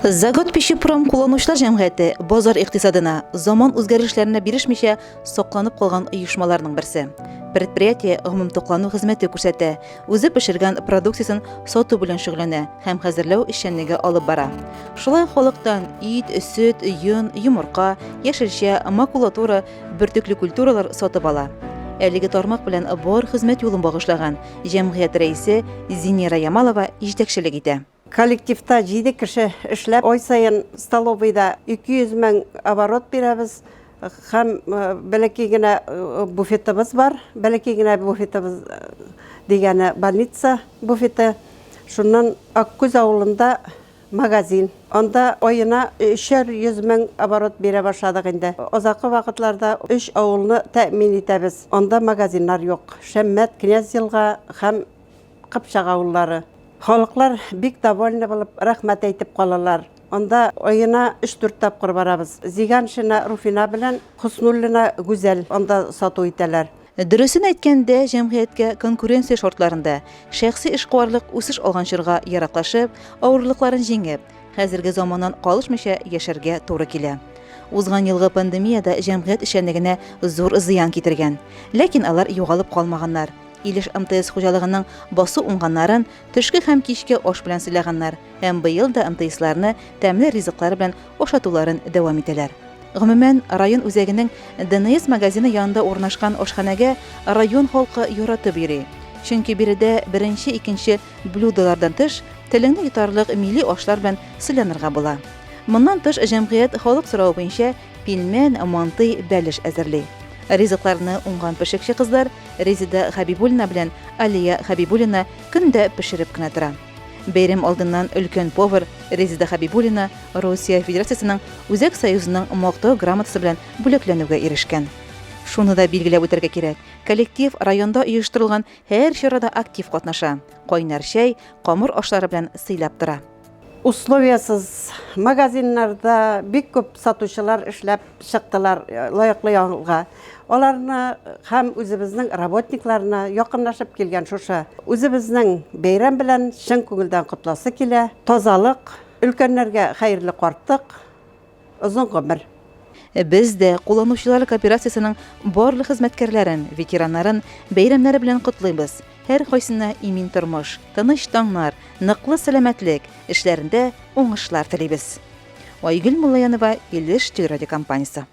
Загот Пищепром кулланучылар җәмгыяте базар икътисадына, заман үзгәрешләренә бирешмичә сакланып калган оешмаларның берсе. Предприятие гомумтуклану хезмәте күрсәтә, үзе пешергән продукциясен сату белән шөгыльләнә һәм хәзерләү эшчәнлеге алып бара. Шулай ук халыктан ит, сөт, йон, йомырка, яшелчә, макулатура, бөртекле культуралар сатып ала. Әлеге тармак белән бар хезмәт юлын багышлаган җәмгыять рәисе Зинира Ямалова җитәкчелек итә. Коллективта җиде кеше эшләп, ай саен столовыйда 200 мең оборот бирәбез һәм бәләкәй генә буфетыбыз бар. Бәләкәй генә буфетыбыз дигәне больница буфеты. Шуннан Аккүз авылында магазин. Анда аена 300 мең оборот бирә башладык инде. Азакы вакытларда өч авылны тәэмин итәбез. Анда магазиннар юк. Шәммәт, Князь Елга һәм Кыпчак авыллары. Халыклар бик довольны булып, рәхмәт әйтеп калалар. Анда аена өч-дүрт тапкыр барабыз. Зиганшина Руфина белән Хөснуллина Гүзәл анда сату итәләр. Дөресен әйткәндә, җәмгыятькә конкуренция шартларында шәхси эшкуарлык үсеш алган чорга яраклашып, авырлыкларын җиңеп, хәзерге заманнан калышмыйча яшәргә туры килә. Узган елгы пандемия дә җәмгыять эшчәнлегенә зур зыян китергән. Ләкин алар югалып калмаганнар. Илеш МТС хуҗалыгының басу уңганнарын төшке һәм кичке аш белән сыйлаганнар һәм быел да МТСларны тәмле ризыклар белән ашатуларын дәвам итәләр. Гомумән, район үзәгенең ДНС магазины янында урнашкан ашханәгә район халкы яратып йөри. Чөнки биредә беренче-икенче блюдолардан тыш, телеңне йотарлык милли ашлар белән сыйланырга була. Моннан тыш, җәмгыять халык соравы буенча пилмән, мантый, бәлеш әзерли. Ризыкларны уңган пешекче кызлар Резеда Хәбибуллина белән Алия Хәбибуллина көн дә пешереп кенә тора. Бәйрәм алдыннан өлкән повар Резеда Хәбибуллина Русия Федерациясенең Үзәк Союзының Мактау грамотасы белән бүләкләнүгә ирешкән. Шуны да билгеләп үтәргә кирәк, коллектив районда оештырылган һәр чарада актив катнаша, кайнар чәй, камыр ашлары белән сыйлап тора. Условиясез магазиннарда бик күп сатучылар эшләп чыктылар лаеклы ялга. Аларны һәм үзебезнең работникларны якынлашып килгән шушы үзебезнең бәйрәм белән чын күңелдән котласы килә. Тазалык, өлкәннәргә хәерле картлык, озын гомер. Без дә кулланучылар кооперациясенең барлык хезмәткәрләрен, ветераннарын бәйрәмнәре белән котлыйбыз. Һәркайсына имин тормыш, тыныч таңнар, ныклы сәламәтлек, эшләрендә уңышлар телибез. Айгөл Муллаянова, Илеш телерадиокомпаниясе.